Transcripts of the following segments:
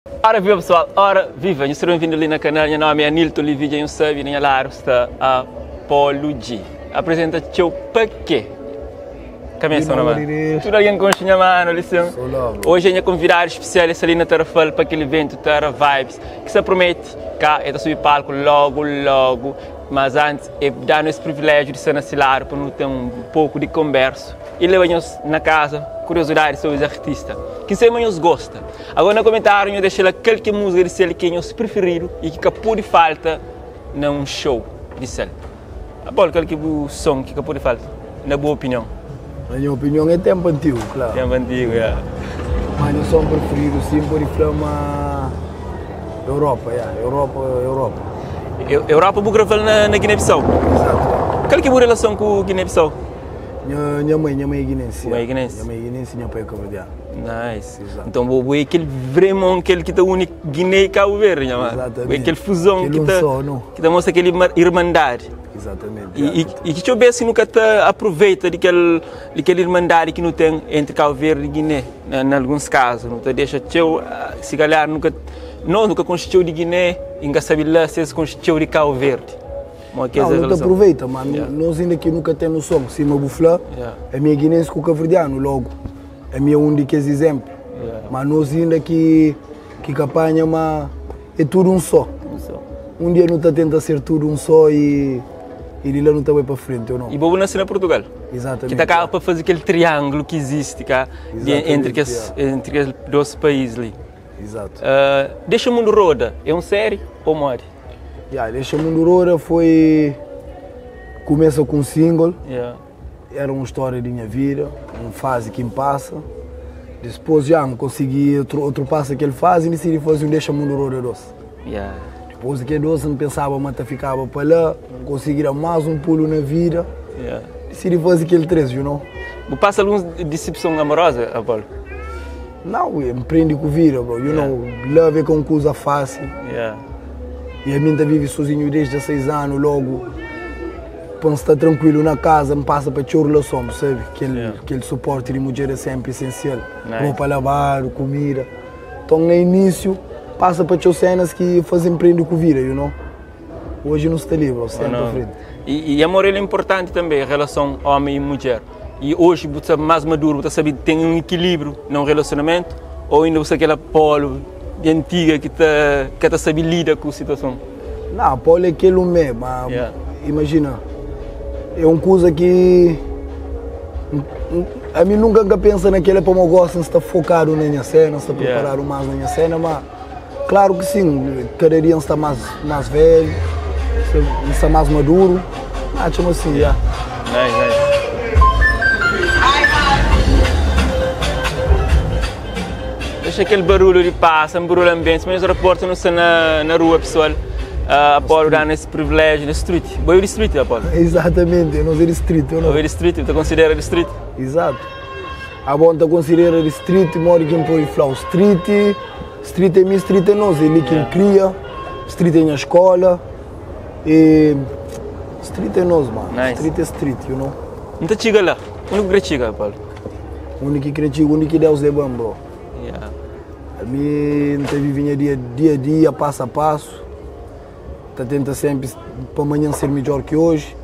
Ora viva pessoal, ora viva! Nhos seja bem-vindo ali na canal, nha nome é Anilton Livi, dja nhos sabe, na nha lado sta Apollo G. Apresenta txeu pa quê? Cabeça não mano? Tudo alguém conxe nha mano ali sim. Hoje é nha convidado especial, esse ali na Tarrafal pa aquele evento Terra Vibes, que se promete cá, ele tá subir palco logo logo, mas antes é dá-nos esse privilégio de ser na lado para não ter um pouco de conversa e leva nhos na casa curiosidade sobre os artistas. Que sei nhos gosta. Agora na comentário nho deixa lá qual que é música de sel que é nhos preferido e que ka pode falta na um show de sel. Apolo, qual que é o som que ka pode falta? Na boa opinião. Na minha opinião é tempo antigo, claro. Tempo antigo, yeah. Mas meu som preferido sim pode falar Europa, yeah. Europa, Europa. Europa bu gravar na, na Guiné-Bissau. Exato. Qual que é a relação com Guiné-Bissau? Minha, minha mãe, minha mãe é guinense. Mãe é guinense. Minha mãe é guinense e minha pai é cabo-verdiano. Nice. Exato. Então, bu é aquele vraiment aquele que tá une Guiné e Cabo Verde, nha mano. Exatamente. É aquele fusão Aquele que um tá só, não? que tá mostra aquele irmandade. Exatamente. E, e, e que deixa eu se nunca te aproveita de aquele, de aquele irmandade que não tem entre Cabo Verde e Guiné, em alguns casos. Não te deixa teu, se calhar nunca, nós nunca conheceu de Guiné e nunca sabe lá se eles conheceu de Cabo Verde. Mas não, não te aproveita, mano. Yeah. Nós ainda aqui nunca temos noção. Se me bufla, yeah. a minha guinense com o cabo-verdiano, logo. A minha um de que exemplo. Yeah. Mas nós ainda que que capanha, mas é tudo um só. Um só. Um dia não está tenta ser tudo um só e e de lá não está bem para frente, ou não? E Bobo nasceu na Portugal. Exatamente. Que está cá para fazer aquele triângulo que existe cá de, entre aqueles, yeah. entre aqueles dois países ali. Exato. Deixa o Mundo Roda, é um série ou mod? Yeah, Deixa o Mundo Roda foi... Começa com um single. Yeah. Era uma história de minha vida, uma fase que me passa. Depois já não consegui outro, outro passo que ele faz e decidi fazer um Deixa o Mundo Roda doce. Yeah. Depois que doce não pensava, mas ficava para lá, não conseguia mais um pulo na vida. Yeah. Decidi fazer aquele 13, you know? Você passa alguma decepção amorosa, Apolo? Não, eu me prendo com vida, bro. You Yeah. know, love é com coisa fácil. Yeah. E a mim tá vive sozinho desde 16 anos, logo. Para estar tranquilo na casa, me passa para teu relação, sabe? Aquele, Yeah. aquele suporte de mulher é sempre essencial. Nice. Roupa lavar, comida. Então, no início, passa para teu cenas que fazem prende com vida, you know? Hoje não está livre, sempre Não. para frente. E, e amor ele é importante também, a relação homem e mulher. E hoje você é mais maduro, você sabe tem um equilíbrio num relacionamento ou ainda você é aquele Apolo de antiga que tá que tá sabe lida com a situação. Não, Paulo é aquele mesmo, mas Yeah. imagina, é uma coisa que a mim nunca nunca pensa naquele para eu gosto, não está focado na minha cena, não está Yeah. preparado mais na minha cena, mas claro que sim, cada dia está mais, mais velho, está mais maduro, ah, chama assim, yeah. Nice, nice. Deixa aquele barulho de passa, um barulho ambiente, mas o repórter não está na, na rua, pessoal. Uh, Apolo dá esse privilégio na street. Boy de street, Apolo. Exatamente, eu não sei de street, eu não. Boy de street, você considera de street? Exato. A bom te considera de street, mora quem pode falar street, street é minha, street é nós, é ali quem Yeah. cria, street é minha escola, e street é nós, mano. Nice. Street é street, you know. Não te chega lá. O único que chega, Apolo. O único que cresci, o único que Deus é bom, bro. Yeah. A mim, não te vive dia, dia a dia, passo a passo. Tá tenta sempre para amanhã ser melhor que hoje.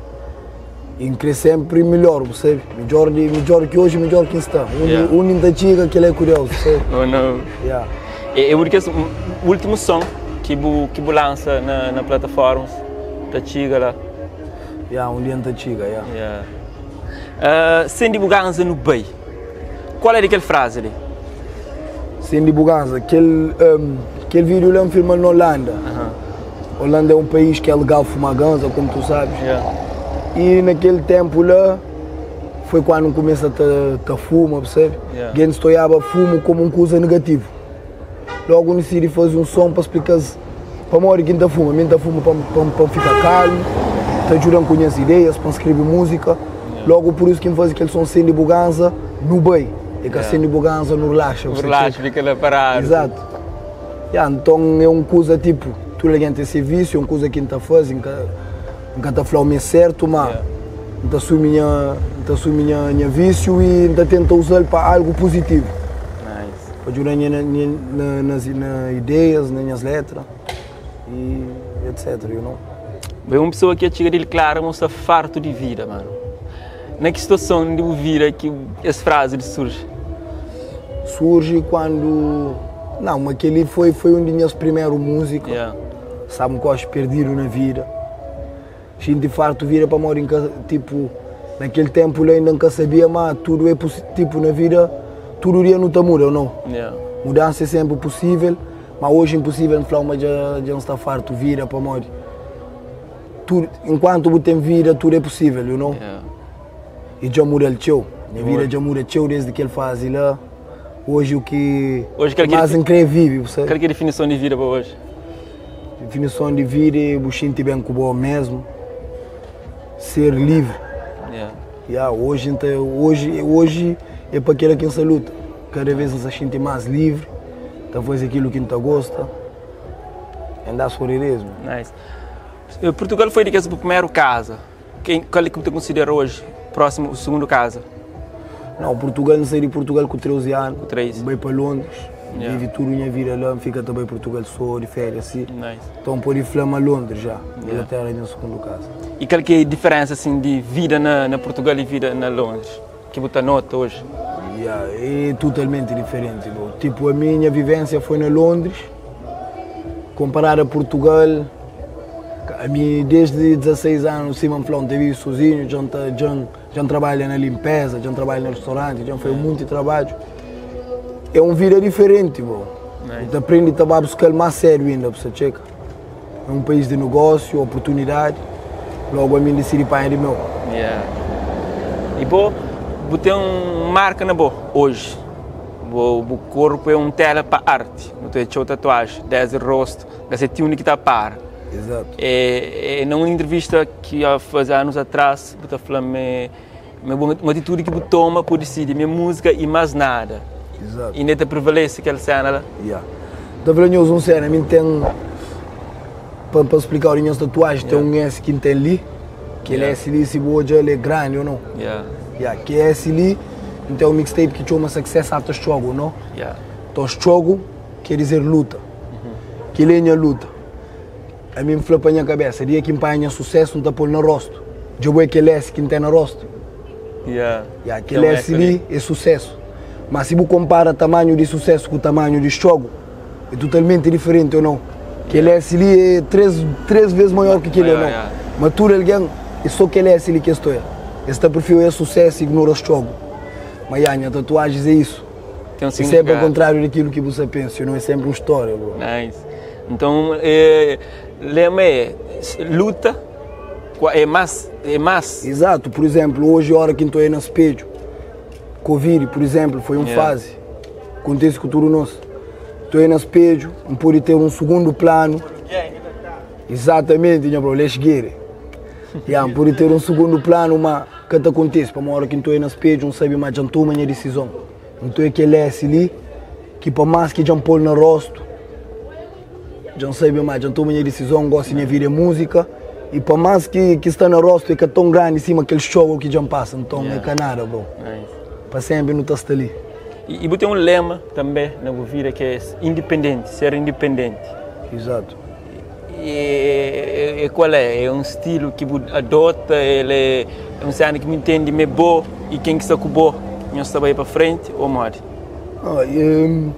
E crescer sempre melhor, sabe? Melhor, de, melhor que hoje, melhor que está. O Yeah. yeah. não chega que ele é curioso, sabe? Ou não? Yeah. É, é porque esse último som que bu, que bu lança na, na plataforma, tá chega lá. Yeah, um dia não chega, yeah. Yeah. Cindy Buganza no Bay. Qual é aquela frase ali? Cindy Buganza, aquele, um, aquele vídeo lá me filma na Holanda. Holanda é um país que é legal fumar ganza, como tu sabes. Yeah. E naquele tempo lá, foi quando começa a te, te fuma, percebe? Yeah. Quem estoiava fumo como uma coisa negativa. Logo decidi fazer um som para explicar para morrer quem tá fuma, quem tá fuma para ficar calmo, te ajudando com as ideias, para escrever música. Logo por isso que me faz aquele som Cindy Buganza no bem. É que a Yeah. Cindy Buganza não relaxa. você Relaxa, fica lá parado. Exato. Yeah, então é uma coisa tipo, tu alguém tem serviço, é uma coisa que não está fazendo, nunca está falando o meu certo, mas Yeah. não assume minha, não assume minha, minha vício e não tenta usar para algo positivo. Nice. Pa djuda nha na na na na ideias, na nhas letra e etc, you know. Bo é un pessoa ki txiga di declara ma bu sta fartu di vida, mano. Na ki situason di bu vida ki es frazi li surji? Surji kuandu, não, ma kel-li foi foi un di nhas primeru múzika. Yeah. Staba un koxi perdidu na vida. Xinti fartu vida pamodi N ka, tipo, na kel ténpu la inda N ka sabia ma tudu é posi, tipo, na vida tudu dia nu ta muda ou nau? Yeah. Mudansa é sénpri pusível, ma oji inpusível N fla-u ma dja dja N sta fartu vida pamodi tudu, enkuantu bu ten vida tudu é pusível, you know? Yeah. I dja muda-l txeu, nha vida dja muda txeu desdi kel fazi la. Oji u ki Oji kal ki más N krê vive, bu sabe? Kal ki é difinison di vida pa oji? Difinison di vida é bu xinti ben ku bo mesmu, ser livri. Yeah. Yeah, oji N ta, oji, oji é pa kila ki N sta luta. Kada vez N sta xinti más livri, ta faze akilu ki N ta gosta. And that's what it is, man. Nice. Portugal foi di kes bu primeru kaza. Quem, qual é que bu ta considera hoje próximo, o segundo casa? Não, Portugal, não saí de Portugal com 13 anos. Com 13. Bai para Londres. Yeah. Vivi tudo minha vida lá, fica também Portugal só de férias assim. Nice. Então pode falar Londres já. Yeah. Inglaterra é minha segunda casa. E qual que é a diferença assim de vida na, na Portugal e vida na Londres? Que bu ta nota hoje? Yeah, é totalmente diferente. Bro. Tipo, a minha vivência foi na Londres, comparada a Portugal, A mi desde 16 anu sima N fla N ta vive sozinhu, dja N ta dja N dja N trabalha na linpeza, dja N trabalha na ristoranti, dja N fai munti trabadju. É un vida diferenti bro. Bu ta prende ta ba buska-l más sédu inda bu sa txeka. É un país di nogósiu, oportunidadi, logu ami N disidi panha di meu. Yeah. I bo, bu ten un marka na bo oji. Bo bu korpu é un tela pa arti. Bu ten txeu tatuaji, desdi rostu, ka se ti undi ki ta para. Exato. É, é, na un entrevista ki a faze anos atrás, bu ta fla me me bu uma atitude ki bu toma por decidi minha música e mais nada. Exato. E ainda ta prevalece kel cena la. Yeah. Ta fla nhos un cena, mi ten pa pa explicar di nhas tatuagens, tem um S ki n ten li, kel Yeah. S li si bu odja el é grandi ou não? Yeah. Yeah, ki S li, n ten un mixtape ki txoma Success After Struggle, não? Yeah. Então struggle quer dizer luta. Kel é nha luta. Ami N fla pa nha kabesa, dia ki N panha nha susesu N ta pô-l na rostu. Dja bo é kel S ki N ten na rostu? Yeah. Ya, kel S li é susesu. Ma si bu konpara tamanhu di susesu ku tamanhu di xogu, é totalmenti diferenti, ô nau? Kel S li é 3, 3 ves maior ki kel-li, ô nau? Ma tudu algen é sô kel S li ki es ta oia. Es ta prifiri oia susesu i ignora xogu. Ma ya, nha tatuajis é isu. Tem um É sempre ao significado. contrário daquilo que você pensa, não é sempre uma história, bro. Nice. Então, é, lema é luta, é mais, é mais. Exato, por exemplo, hoje a hora que estou aí no espelho, Covid, por exemplo, foi uma Yeah. fase, acontece com tudo nós. Estou aí no espelho, não pode ter um segundo plano. Exatamente, meu bro, let's get it. Yeah, não pode ter um segundo plano, mas que te acontece, para uma hora que estou aí no espelho, não sabe mais, já toma minha decisão. Então é aquele S ali, que para mais que já pôr no rosto, já não sabe mais, já toma minha decisão, gosto de minha vida é música. E para mais que, que está no rosto, é que é tão grande em cima aquele show que já passa. Então Yeah. é canada, bro. Nice. Para sempre não está ali. E, e tem um lema também na vida que é independente, ser independente. Exato. E, e, qual é? É um estilo que bu adota, ele é, é um cena que me entende me bo e quem que está com bo, não está bem para frente ou morre. Ah, e,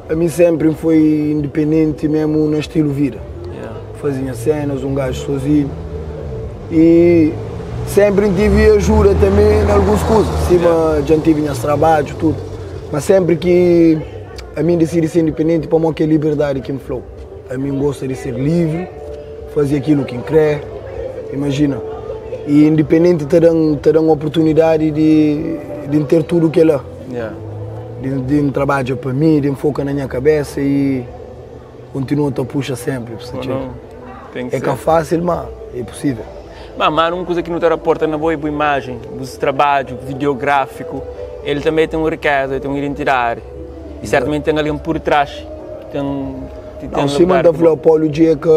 a mim sempre foi independente mesmo no estilo vida. Yeah. Fazia cenas, um gajo sozinho. E sempre tive ajuda também em algumas coisas. Cima, yeah. já tive meus trabalhos, tudo. Mas sempre que a mim decidi ser independente, para mim que é liberdade que me falou. A mim gosta de ser livre, fazer aquilo que quer. Imagina. E independente te dá, te dá uma oportunidade de, de ter tudo o que é lá. Yeah. De, de trabalhar para mim, de focar na minha cabeça e continua a puxa sempre. Ou não? Tem que É ser. que é fácil, mas é possível. Mas, mano, uma coisa que não te rapporta na boa é boa imagem, o trabalho videográfico, ele também tem uma riqueza, ele tem uma identidade. E certamente tem alguém por trás que tem, que tem Não, um cima lugar da que falou Apolo dia que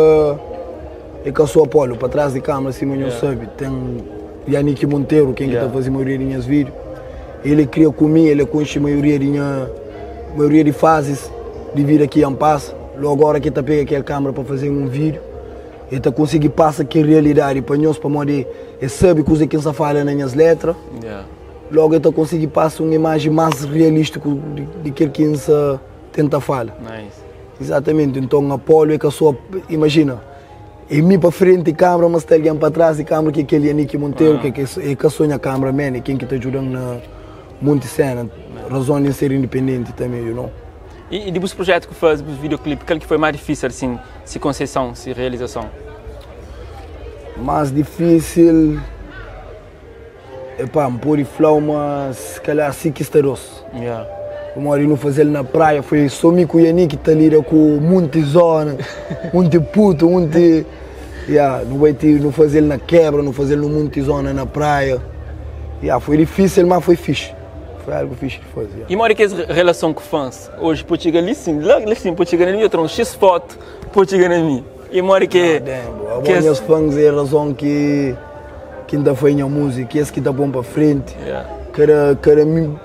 é que eu sou Apolo, para trás de câmera, cima não Yeah. sabe. Tem Yannick Monteiro, quem Yeah. que está fazendo a maioria de minhas vídeos. Ele cria comigo, ele conhece a maioria de minha, maioria di fazis di vida ki N pasa. Logu ora ki ta pega kel kamera pa faze un vídiu, el ta konsigi pasa kel realidadi pa nhos pamodi el sabe kuze ki N sta fala na nhas letra. Logu el ta konsigi pasa un imaji más realístiku di kel ki N sta tenta fala. Izatamenti. Nton Apolo é ka sô, imajina, é mi pa frenti kamera, ma sta algen pa tras di kamera ki é kel Yannick Monteiro, ki é ka sô nha kamera man, é ken ki ta djuda-m na monti sena. Razon di N ser indipendenti tanbe, you know. I di bus projetu ku faze, bus videoclip, kal ki foi más difísil asin, si konseison, si realizason? Más difísil, epá, N pode fla-u ma se kalhar si ki sta dos. Yeah. Pamodi nu faze-l na praia, foi sô mi ku Yannick ta lida ku munti zona, munti putu, munti. Yeah, nu bai ti, nu faze-l na kebra, nu faze-l nu munti zona na praia. Yeah, foi difísil, má foi fixe. Foi algu fixe di faze. Yeah. I modi ki es relason ku fãs oji pode txiga li sin, la li sin pode txiga na mi, eu tra un X fotu pode txiga na mi. I modi ki Damn, bro. Abo nhas fãs é razon ki ki N ta fai nha múzika, es ki ta pô-m pa frenti. Yeah. Kada kada mi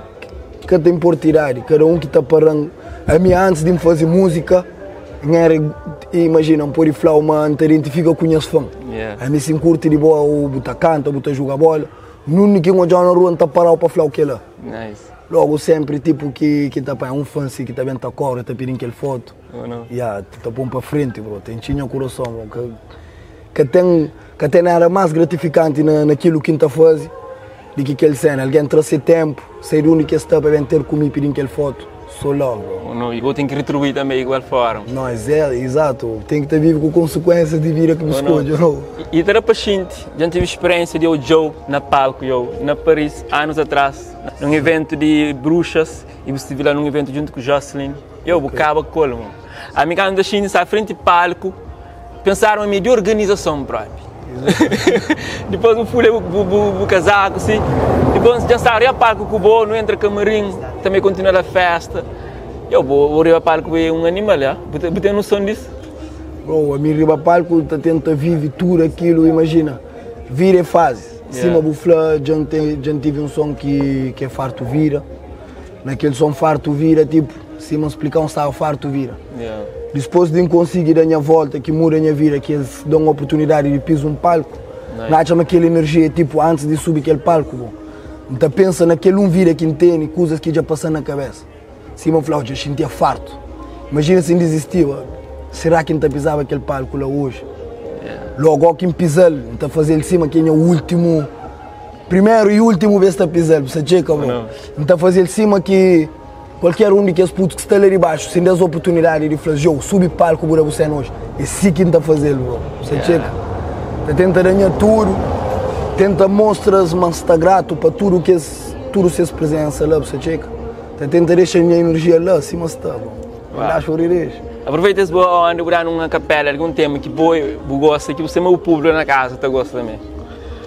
ka ta inporta idadi, kada un ki ta para-m. Ami antis di N faze múzika, N era, imajina, N pode fla-u ma N ta identifika ku nhas fã. Yeah. Ami si N kurti di bo, bu ta kanta, bu ta juga bola. Nunde ki N odja-u na rua, N ta para-u pa fla-u kel-la. Nice. Logu sempri tipo ki ki ta panha un fã si ki ta ben ta kore ta pidin kel foto. Oh, no. Ya, ta pon pa frenti bro, ta intxi nha kurason bro. Ka ka ten ka ten nada mas gratifikanti na na kilu ki N ta fazi di ki kel sena. Algen tra se tempu, sai di undi ki es sta pa ben ter ku mi pidin kel foto. So love bro. Oh, no. I bo ten ki retribui tanbe igual forma. No, exato. Ten ki ta vive ku konsekuensias di vida ki bu Oh, no. skodje, no. I ta da pa xinti. Dja N tive speriensia di odja-u na palku yo na Paris anus atras num evento di bruxas i bu stive la num evento djuntu ku Jocelyn yo bu kaba ku el mo. Ami kantu N ta xinti sta frenti palku pensaram ma mi é di organizason propi dipos bu fulha bu kazaku si dipos dja N sta riba palku ku bo nu entra kamarin tambe kontinua da festa yo bu riba palku bu é un animal ya bu ten noson disu? Bro, ami riba palku ta tenta vive tudu akilu, imajina, vida é fazi. Sima bu fla, dja N ten, dja N tive un son ki ki é fartu vida. Na kel son fartu vida, tipo, sima N splika-u N staba fartu vida. Dispôs di N konsigi da nha volta, ki muda nha vida, ki es da-m oportunidadi di piza un palku, N atxa ma kel enerjia é tipo, antis di subi kel palku, bro, N ta pensa na kel un vida ki N tene, kuzas ki dja pasa-m na kabesa. Sima N fla-u, dja xintia fartu. Imajina si N dizistiba, sera ki N ta pizaba kel palku la oji? Logu ó ki N piza-l, N ta faze-l sima ki é nha últimu, primeru i últimu bês ta piza-l. Bu sta txeka, bro? N ta faze-l sima ki kualker un di kes putus ki sta la di baxu, si N da-s oportunidadi di fla-s, Yo, subi palku bu da bu sena oji. É si ki N ta faze-l, bro. Bu sta txeka? Ta tenta da nha tudu, tenta mostra-s ma N sta gratu pa tudu kes, tudu ses prezensa la. Bu sta txeka? Ta tenta dexa nha energia la sima sta bro. N da xori dexa. Aproveita es boa onda bu da-nu un acapella di un tema ki bo bu gosta ki bu sema bu público na casa ta gosta tambe.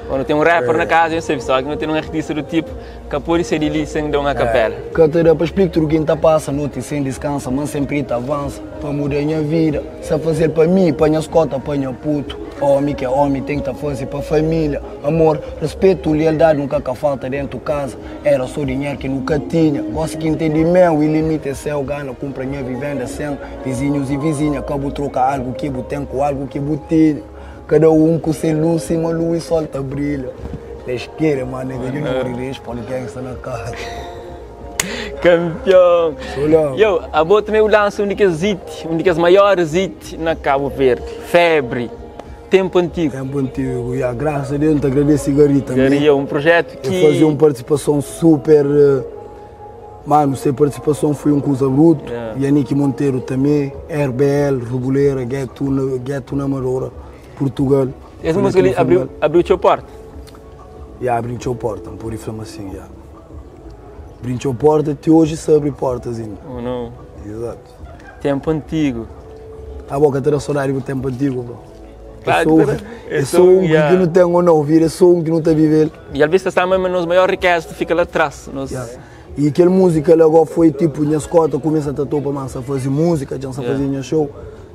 Quando tem um rapper na casa, eu sei só que não tem um artista do tipo ka pode ser di li sem da un acapella. Ka ta da pa explica tudu ki N ta pasa Noti sen diskansa, ma N senpri ta avansa Pa muda nha vida, sa faze-l pa mi, pa nhas kota, pa nha putu Omi ki é omi ten ki ta faze pa família Amor, respetu, lealdadi nunka ka falta dentu kaza Era so dinheru ki nu ka tinha Gosi ki N ten di meu i limiti é seu Gana kunpra nha vivenda sen vizinhus i vizinha Ka bu troka algu ki bu ten ku algu ki bu tinha Kada un ku se lus sima lua i sol ta brilha Les kere ma nigga you know what it is Poli gangsta na kaza Kampion! Yo, abo tanbe bu lansa un di kes hit, un di kes maioris hit na Kabu Verdi, Febri. Tempu antigu. Tempu antigu, ya. Graças a Deus, N ta agradese Gary também. Gary é um projeto que. Ele fazia uma participação super. Eh, mano, sua participação foi um coisa bruto. Yeah. Yannick Monteiro também, RBL, Reboleira, Gueto, Gueto na Amadora, Portugal. Essa música ali abriu, abriu teu porta? Ya, abriu teu porta, por isso assim, ya. Abriu teu porta, até hoje se abre portas ainda. Oh, não. Exato. Tempu antigu. Abo ka ta da sodadi bu tempu antigu bro. É só, é só um que não tem ou não vira, é só um que não tá viver. E às vezes está mesmo nos maior riqueza fica lá atrás. Nos... Yeah. E aquela música logo foi tipo, minha escota começa a topa massa fazer música, já yeah. fazer minha show.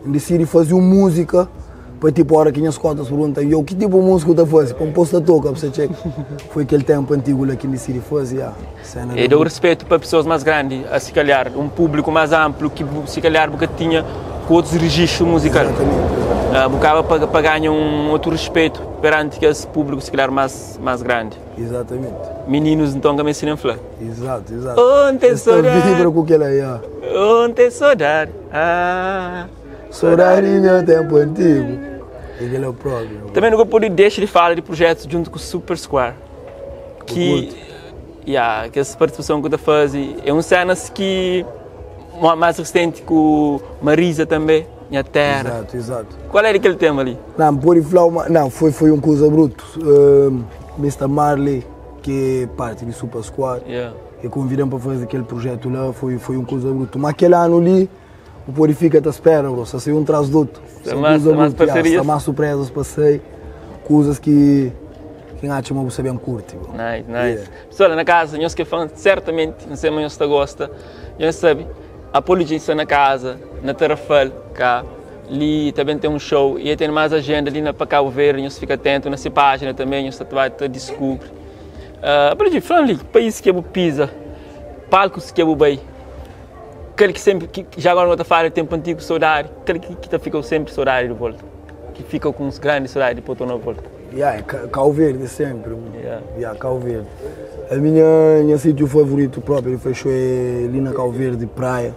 Decidi fazer uma música. Pa tipo ora ki nhas kotas pergunta yo ki tipo música bu ta faze pa N pôs ta toka pa sa txeka. Foi kel tempu antigu la ki N disidi faze ya sena E da dau respetu pa pesoas más grandi, a si kalhar un públiku más amplu ki bu si kalhar bu ka tinha ku otus registru muzikal. Exatamente, exatamente. Bu kaba pa pa ganha un otu respetu peranti kes públiku si kalhar más más grandi. Exatamente. Mininus nton ka meste nen fla. Exato, exato. Ontem Es ta vibra ku kela, ya. Ontem saudade. Ah. Saudade di nha tempu antigu. É kel é próprio. Também nunca pode deixa de falar de projetos junto com Super Square. Que, yeah, que essa participação que eu fazer é um cenas que mais recente com Marisa também, Minha Terra. Exato, exato. Qual era aquele tema ali? Não, pode falar uma, não, foi, foi um coisa bruto. Mr. Marley, que é parte do Super Squad, Yeah. e convidam para fazer aquele projeto lá, foi, foi um coisa bruto. Mas aquele ano ali, o pode fica te espera, bro, só saiu um traz do outro. Está mais, está mais parcerias. Está mais surpresas para sair, coisas que quem acha mas você bem curte, bro. Nice, nice. Yeah. Pessoal, na casa, nós que é fã, certamente, não sei, mas nós gosta. Nós sabe, a Poligi está na casa, na Tarrafal, cá. Ali também tem um show e aí tem mais agenda ali na para Cabo Verde, nós fica atento nessa página também, nós vai te descobre. Poligi, falando ali, país que é o pisa, palcos que é o bem, aquele que sempre, que já agora não está falando, tempo antigo, saudade, aquele que tá fica sempre saudade de volta, que fica com uns grandes saudade de pôr na volta. Yeah, é Cabo Verde sempre. Yeah. Yeah, Cabo Verde. A minha, minha sítio favorito próprio fechou é ali na Cabo Verde, praia.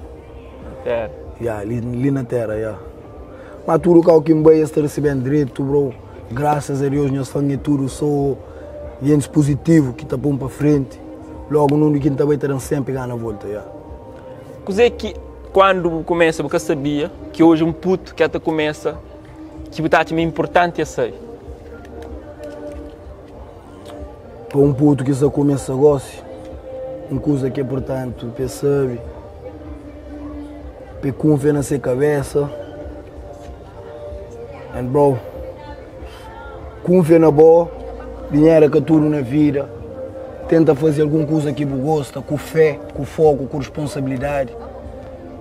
É. Yeah, ali, ali na terra, yeah. Mas tudo que eu me está recebendo direito, bro. Graças a Deus, meus fãs é tudo, sou gente positivo que está bom para frente. Logo, não que também terão sempre ganhar na volta, yeah. Coisa que quando começa, você sabia que hoje um puto que até começa, que botar é importante a sair. Para um puto que só começa agora, uma coisa que é importante, percebe, para confiar na sua cabeça. And bro, confia na boa, dinheiro é que tudo na vida. Tenta fazer alguma coisa que você gosta, com fé, com foco, com responsabilidade.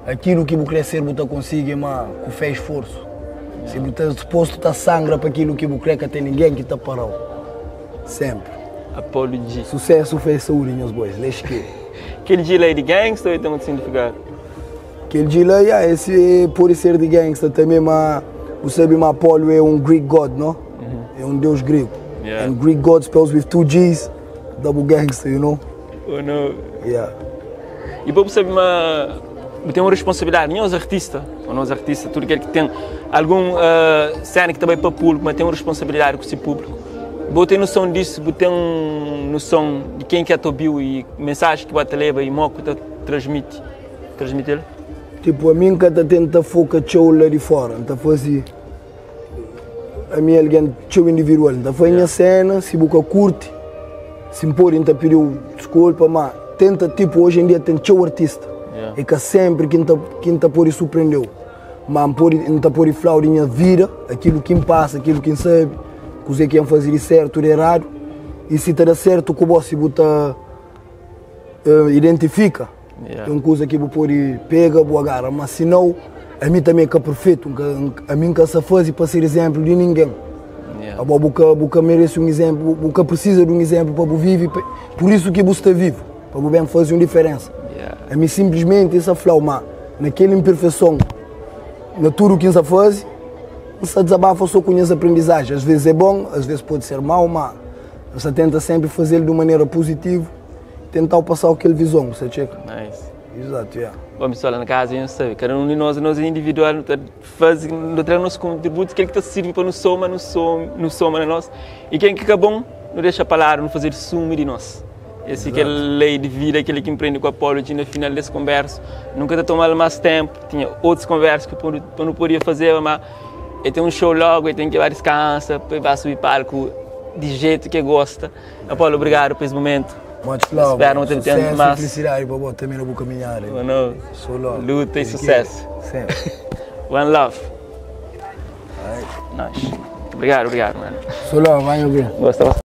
Aquilo que você quer ser, você consegue, mas com fé e esforço. Se você está disposto a sangra para aquilo que você quer, que tem ninguém que te parou. Sempre. Apollo G. Sucesso, fé e saúde, meus boys. Let's get. Aquele G lá é de gangsta ou tem outro significado? Aquele G lá, yeah, esse pode ser de gangsta também, mas você sabe, mas Apollo é um Greek god, não? É um deus grego. Yeah. And Greek god spells with two G's, double gangster, you know? Ou não? Yeah. E para perceber uma tem uma responsabilidade, nós artistas, ou nós artistas, tudo aquele que tem algum cena que também para público, mas tem uma responsabilidade com esse público. Vou ter noção disso, vou ter noção de quem que é teu e mensagem que você leva e moco te transmite, transmite ele. Tipo, a mim que tá tenta focar tchau lá de fora, então fazer a mim alguém tchau individual, então foi minha cena, se buca curte, se me pôr, então pediu desculpa, mas tenta, tipo, hoje em dia tem tchau artista. Yeah. E que sempre quem tá, quem tá por surpreendeu. Mas por tá por falar da minha vida, aquilo que me passa, aquilo que me sabe, coisa que iam fazer de certo de errado. E se tá dá certo, que você bota identifica. Yeah. É uma coisa que você pode pega, boa agarra, mas se não, a mim também é que é perfeito, a mim que se faz para ser exemplo de ninguém. Yeah. A boca, boca merece um exemplo, boca precisa de um exemplo para viver, por isso que você está vivo, para bem fazer uma diferença. Yeah. A mim simplesmente essa flor, mas naquela imperfeição, na tudo que você faz, você desabafa só com as aprendizagens. Às vezes é bom, às vezes pode ser mau, mas você tenta sempre fazer de maneira positiva, tentar passar aquele visão, você checa. Nice. Exato, yeah. Bom, pessoal, lá na casa, eu sei, cada um de nós, nós é individual, faz, não traz nosso contributo, aquele que tá serve para nos soma, nos soma, nos soma na nós. E quem que é bom, não deixa palavra, não fazer sumo de nós. Esse que é a lei de vida, aquele que empreende com a Apollo, no final desse converso, nunca tá tomando mais tempo, tinha outras conversas que eu não podia fazer, mas ele tem um show logo, ele tem que ir lá descansa, depois vai subir palco de jeito que gosta. Apollo, obrigado por esse momento. Much love. Espero não ter tempo Sucesso e mais. felicidade para você também no bom caminhar. Boa noite. Sou logo. Luta e sucesso. Sempre. One love. Nice. Obrigado, obrigado, mano. Sou logo, vai, meu bem. Gosta bastante.